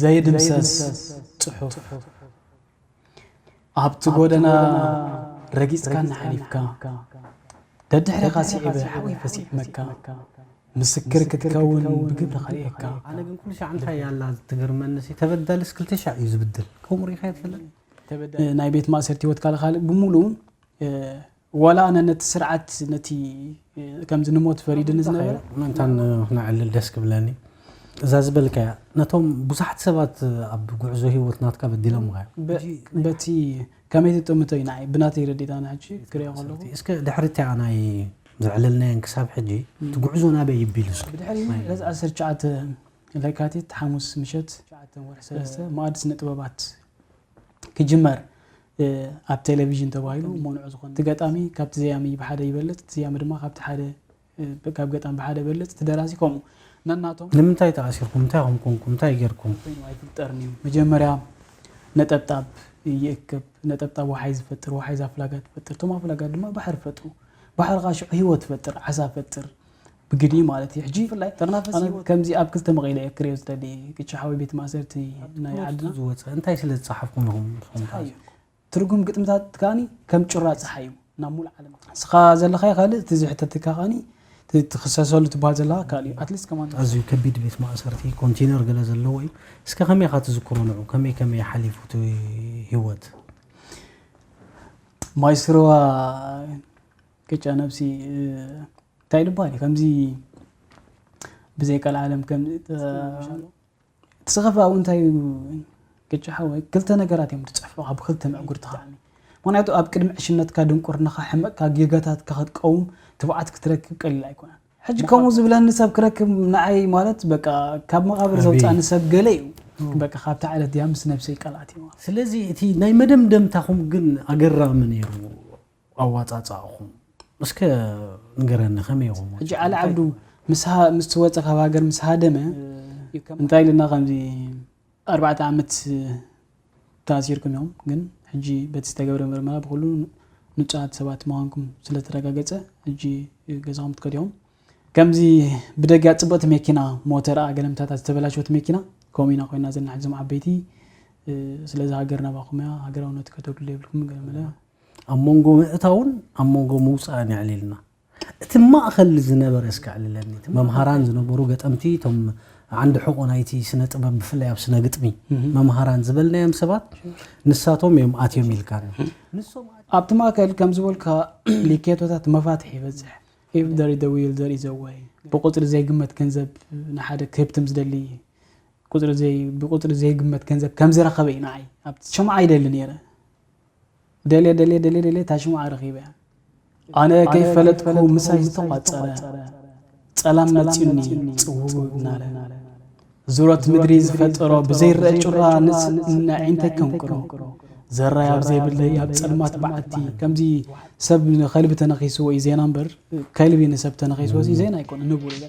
ዘይድምሰስ ጽሑፍ። ኣብቲ ጎደና ረጊጽካኒ ሓሊፍካ፣ ደድሕሪኻ ስዒበ ሓወይ ፈሲዕመካ፣ ምስክር ክትከውን ብግብሪ ከርእየካ። ኣነ ግን ኩሉ ሻዕ እንታይ እያ ኣላ ትገርመኒ፣ ሲ ተበዳልስ ክልተ ሻዕ እዩ ዝብድል። ከምኡ ሪኢኻ ትፈልጥ? ናይ ቤት ማእሰርቲ ህይወት ካልእ ካልእ ብምሉኡ፣ እ፣ ዋላ ኣነ ነቲ ስርዓት፣ ነቲ፣ እ፣ ከምዚ ንሞት ፈሪድኒ ዝነበረ። ምእንታን ክነዕልል ደስ ክብለኒ። እዛ ዝበልካያ፣ ነቶም ብዙሓት ሰባት ኣብ ጉዕዞ ህይወት ናትካ በዲሎምኻ እዮም። በ-፣ በቲ ከመይ ትጥምቶ እዩ ንዓይ፣ ብናተይ ረዲእታ ንሕጂ ክሪኦ ከለኹ። እስከ ድሕሪ እቲኣ ናይ ዘዕለልናየን ክሳብ ሕጂ፣ እቲ ጉዕዞ ናበይ ይቢሉ እስከ? ብድሕሪ ናይ ዕለት ዓሰርተ ትሽዓተ ለካቲት ሓሙስ ምሸት፣ ትሽዓተ ወርሒ ሰለስተ፣ መኣዲ ስነ ጥበባት ክጅመር፣ እ፣ ኣብ ቴሌቪዥን ተባሂሉ መኑዑ ዝኾነ። እቲ ገጣሚ ካብቲ ዘያሚ ብሓደ ይበልጽ፣ እቲ ዘያሚ ድማ ካብቲ ሓደ፣ እ፣ ካብ ገጣሚ ብሓደ ይበልጽ፣ እቲ ደራሲ ከምኡ። ነናቶም ንምንታይ ተኣሲርኩም? እንታይ ኢኹም ኮንኩም? እንታይ ጌርኩም? ኮይኑ ኣይፍጠርን እዩ። መጀመርያ ነጠብጣብ ይእክብ፣ ነጠብጣብ ወሓይ ዝፈጥር፣ ወሓይ እዛ ፍላጋት ትፈጥር፣ እቶም ኣፍላጋት ድማ ባሕሪ ፈጥሩ። ባሕሪ ኸኣ ሽዑ ህይወት ይፈጥር፣ ዓሳ ይፈጥር። ብግዲ ማለት እዩ። ሕጂ ብፍላይ ተርናፈስ ኣነ ህይወት ከምዚ ኣብ ክልተ መቒለ እየ ክሪኦ ዝደሊ። ቅጫ ሓወይ ቤት ማእሰርቲ ናይ ዓድና ዝወፀ እንታይ ስለ ዝፀሓፍኩም ኢኹም ንስኹም ተኣሲርኩም? ትርጉም ግጥምታት ከኣኒ ከም ጩራ ጸሓይ እዩ ናብ ሙሉእ ዓለም። ንስኻ ዘለኻዮ ካልእ፣ እቲ ዝሕተትካ ከኣኒ፣ እቲ ትኽሰሰሉ ትበሃል ዘለኻ ካልእ እዩ። ኣትሊስት ከማን ኣዝዩ ከቢድ ቤት ማእሰርቲ፣ ኮንቴነር ገለ ዘለዎ እዩ። እስከ ከመይ ኢኻ ትዝክሮ ንዑ? ከመይ ከመይ ሓሊፉ እቲ ህይወት? ማይ ስርዋ ቅጫ ነብሲ፣ እ፣ እንታይ ይባሃል እዩ? ከምዚ ብዘይ ቀልዓለም ከም፣ እ፣ እቲ ዝኸፍኣ እውን እንታይ እዩ? ቅጫ ሓወይ፣ ክልተ ነገራት እዮም ዝጽሕፉኻ፣ ብክልተ ምዕጉርቲ ከኣ። ምኽንያቱ ኣብ ቅድሚ ዕሽነትካ፣ ድንቁርናኻ፣ ሕመቕካ፣ ጌጋታትካ ክትቀውም ትብዓት ክትረክብ ቀሊል ኣይኮነን። ሕጂ ከምኡ ዝብለኒ ሰብ ክረክብ ንዓይ ማለት በቃ ካብ መቓብር ኣበይ? ዘውፅኣኒ ሰብ ገለ እዩ። እም። በቃ ካብታ ዕለት እዚኣ ምስ ነብሰይ ቀልኣት እዩ ማለት። ስለዚ እቲ ናይ መደምደምታኹም ግን ኣገራሚ ነይሩ ኣዋፃፃእኹም። እስከ ንገረኒ ከመይ ኢኹም? ሕጂ ዓሊ ዓብዱ ምስ ሃ-፣ ምስ ወፀ ካብ ሃገር ምስ ሃደመ እንታይ ኢልና ከምዚ ኣርባዕተ ዓመት ተኣሲርኩም ኢኹም፣ ግን ሕጂ በቲ ዝተገብረ ምርመራ ብኹሉ ንጹሃት ሰባት ምዃንኩም ስለ ተረጋገጸ፣ ሕጂ ገዛኹም ትከዱ ኢኹም። ከምዚ ብደጊኣ ጽብቕቲ መኪና፣ ሞተርኣ፣ ገለምታታ ዝተበላሸወት መኪና፣ ከምኡ ኢና ኮይና ዘለና ሕጂ እዞም ዓበይቲ። ስለዚ ሃገር ናባኹም እያ፣ ሃገራውነት ከተጉድሉ የብልኩም፣ ገለመለ። ኣብ መንጎ ምእታውን ኣብ መንጎ ምውጻእን የዕሊልና። እቲ ማእኸል ዝነበረ እስከ ኣዕልለኒ። እቲ መምሃራን ዝነበሩ ገጠምቲ፣ እቶም ዓንዲ ሕቖ ናይቲ ስነ ጥበብ፣ ብፍላይ ኣብ ስነ ግጥሚ፣ እህ። መምሃራን ዝበልናዮም ሰባት፣ ንሳቶም እዮም ኣትዮም ኢልካኒ። እህ። ንሶም ኣብቲ ማእከል ከም ዝበልካ ሊኬቶታት መፋትሕ ይበዝሕ። If there is the will, there is a way። ብቁጽሪ ዘይግመት ገንዘብ ንሓደ ክህብትም ዝደሊ፣ ቁጽሪ ዘይ-፣ ብቁጽሪ ዘይግመት ገንዘብ ከም ዝረኸበ እዩ ንዓይ። ኣብቲ ሽምዓ ይደሊ ነይረ። ደልየ፣ ደልየ፣ ደልየ፣ ደልየ፣ እታ ሽምዓ ረኺበያ። ኣነ ከይፈለጥኩ ምሳይ ዝተቋጸረ፣ ጸላም መጺኡኒ ጽውው እናለ። ዙረት ምድሪ ዝፈጠሮ ብዘይረአ ጩራ ንስ-፣ ንዕንተይ ከንቅሮ። ዘራይ ኣብ ዘይብለይ ኣብ ጸልማት በዓቲ፣ ከምዚ ሰብ ንኸልቢ ተነኺስዎ እዩ ዜና እምበር፣ ከልቢ ንሰብ ተነኺስዎ እዚ ዜና ኣይኮነን፣ ንቡር እዩ።